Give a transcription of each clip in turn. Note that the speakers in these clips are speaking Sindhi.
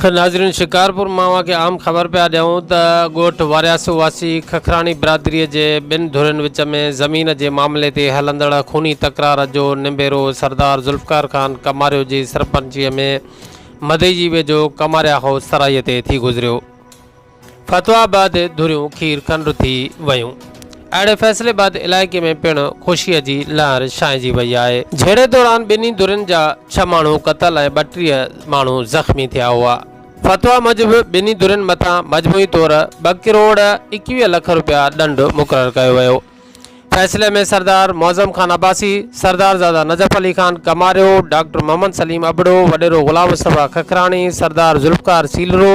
ناظرين شڪارپور مان اوهان کي عام خبر پيا ڏيون ته ڳوٺ وارياسو واسي ککراڻي برادري جي ٻن ڌرين وچ ۾ زمين جي معاملي تي هلندڙ خوني تڪرار جو نبيرو سردار ذوالفقار خان ڪماريو جي سرپنچي ۾ مدئجي ويجهو ڪماريا هائوس سرائي تي ٿي گذريو. فتويٰ بعد ڌريون کير کنڊ ٿي ويون. اهڙي فيصلي بعد علائقي ۾ پڻ خوشيء جي لهر ڇانئجي وئي آهي. جهيڙي دوران ٻنهي ڌرين جا ڇهه ماڻهو قتل ۽ 32 ماڻهو زخمي ٿيا هئا. فتويٰ موجب ٻنهي ڌرين مٿان مجموعي طور ٻه ڪروڙ 21 لک رپيا ڏنڊ مقرر ڪيو ويو. فيصلي ۾ سردار معظم خان عباسي، سردار زاده نجف علي خان ڪماريو، ڊاڪٽر محمد سليم ابڙو، وڏيرو غلام مصطفيٰ ککراڻي، سردار ذوالفقار سيلرو،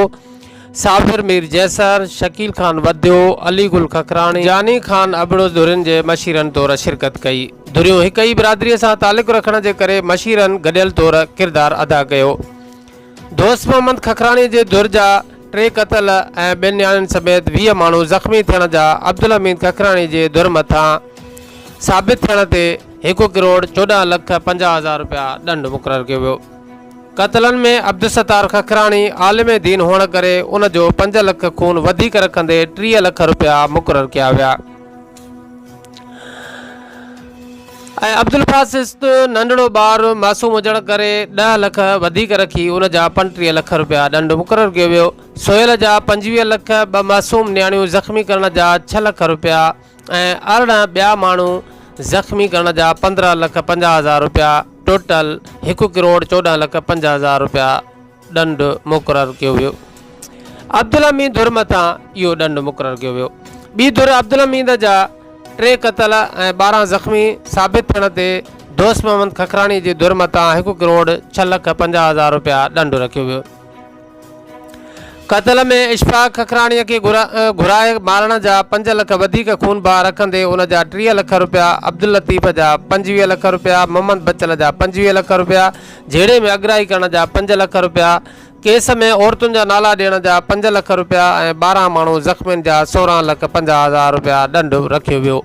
صابر مير جيسر، شڪيل خان وڌيو، علي گل ککراڻي، جاني خان ابڙو ڌرين جي مشيرن طور شرڪت ڪئي. ڌريون هڪ ئي برادري سان تعلق رکڻ جي ڪري مشيرن گڏيل طور ڪردار ادا ڪيو. دوست محمد ککراڻي جي ڌر جا ٽي قتل ۽ ٻن نياڻين سميت 20 ماڻهو زخمي ٿيڻ جا عبدالحميد ککراڻي جي ڌر مٿان ثابت ٿيڻ تي هڪ ڪروڙ 14 لک 50 هزار رپيا ڏنڊ مقرر ڪيو ويو. قتلن ۾ عبدالستار ککراڻي عالم دين هئڻ ڪري ان جو 5 لک خون وڌيڪ رکندي 30 لک رپيا مقرر ڪيا ويا. ۽ عبدالباسط ننڍڙو ٻار معصوم هجڻ ڪري 10 لک وڌيڪ رکي ان جا 35 لک رپيا ڏنڊ مقرر ڪيو ويو. سهيل جا 25 لک، ٻه معصوم نياڻيون زخمي ڪرڻ جا 6 لک رپيا ۽ 18 ٻيا ماڻهو زخمي ڪرڻ جا 15 لک 50 هزار رپيا ٽوٽل هڪ ڪروڙ 14 لک 5 هزار رپيا ڏنڊ مقرر ڪيو ويو. عبدالحميد ڌر مٿان اهو ڏنڊ مقرر ڪيو ويو. ٻي ڌر عبدالحميد جا ٽي قتل ۽ 12 زخمي ثابت ٿيڻ تي دوست محمد ککراڻي جي ڌر مٿان هڪ ڪروڙ 6 لک 50 هزار رپيا ڏنڊ رکيو ويو. قتل ۾ اشفاق ککراڻي کي گهرائي مارڻ جا 5 لک وڌيڪ خون بها رکندي ان جا 30 لک رپيا، عبداللطيف جا 25 لک رپيا، محمد بچل جا 25 لک رپيا، جهيڙي ۾ اڳرائي ڪرڻ جا 5 لک رپيا، ڪيس ۾ عورتن جا نالا ڏيڻ جا 5 لک رپيا ۽ 12 ماڻهو زخمين جا 16 لک 50 هزار رپيا ڏنڊ رکيو ويو.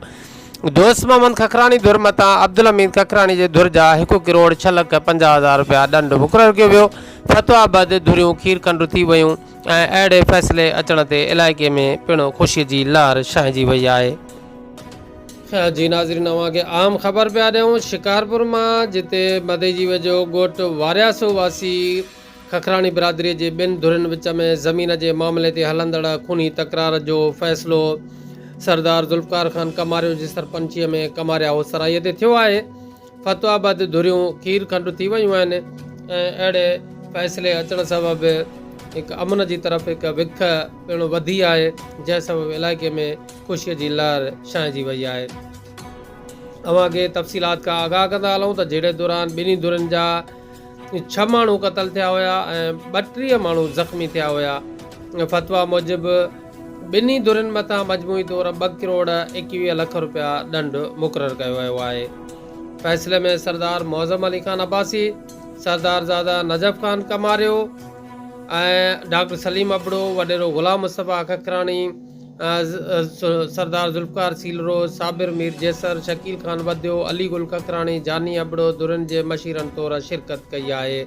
دوست محمد ککراڻي ڌر مٿان عبدالحميد ککراڻي جي ڌر جا هڪ ڪروڙ 6 لک 50 هزار رپيا ڏنڊ مقرر ڪيو ويو. فتويٰ بعد ڌريون کير کنڊ ٿي ويون ۽ اهڙي فيصلي اچڻ تي علائقي ۾ پڻ خوشي جي لهر ڇانئجي وئي آهي. جي ناظرين اوهان کي اهم خبر پيا ڏيون شڪارپور مان جتي مدئجي ويجهو ڳوٺ وارياسو واسي ککراڻي برادري جي ٻن ڌرين وچ ۾ زمين جي معاملي تي هلندڙ خوني تڪرار جو فيصلو سردار ذوالفقار خان ڪماريو جي سرپنچي ۾ ڪماريا هوسرائي تي ٿيو آهي. فتويٰ بعد ڌريون کير کنڊ ٿي ويون آهن ۽ اهڙي فيصلي اچڻ سبب هڪ امن جي طرف هڪ وک پڻ وڌي آهي جنهن سبب علائقي ۾ خوشي جي لهر ڇانئجي وئي آهي. اوهان کي تفصيلات کان آگاهه ڪندا هلون ته جهيڙي دوران ٻنهي ڌرين جا ڇهه ماڻهو قتل ٿيا هيا ۽ 32 ماڻهو زخمي ٿيا هيا. فتويٰ موجب ٻنهي ڌرين مٿان مجموعي طور ٻه ڪروڙ 21 لک رپيا ڏنڊ مقرر ڪيو ويو آهي. فيصلي ۾ سردار معظم علي خان عباسي، سردار زاده نجف خان ڪماريو ۽ ڊاڪٽر سليم ابڙو، وڏيرو غلام مصطفيٰ ککراڻي، سردار ذوالفقار سيلرو، صابر مير جيسر، شڪيل خان وڌيو، علي گل ککراڻي، جاني ابڙو ڌرين جي مشيرن طور شرڪت ڪئي آهي.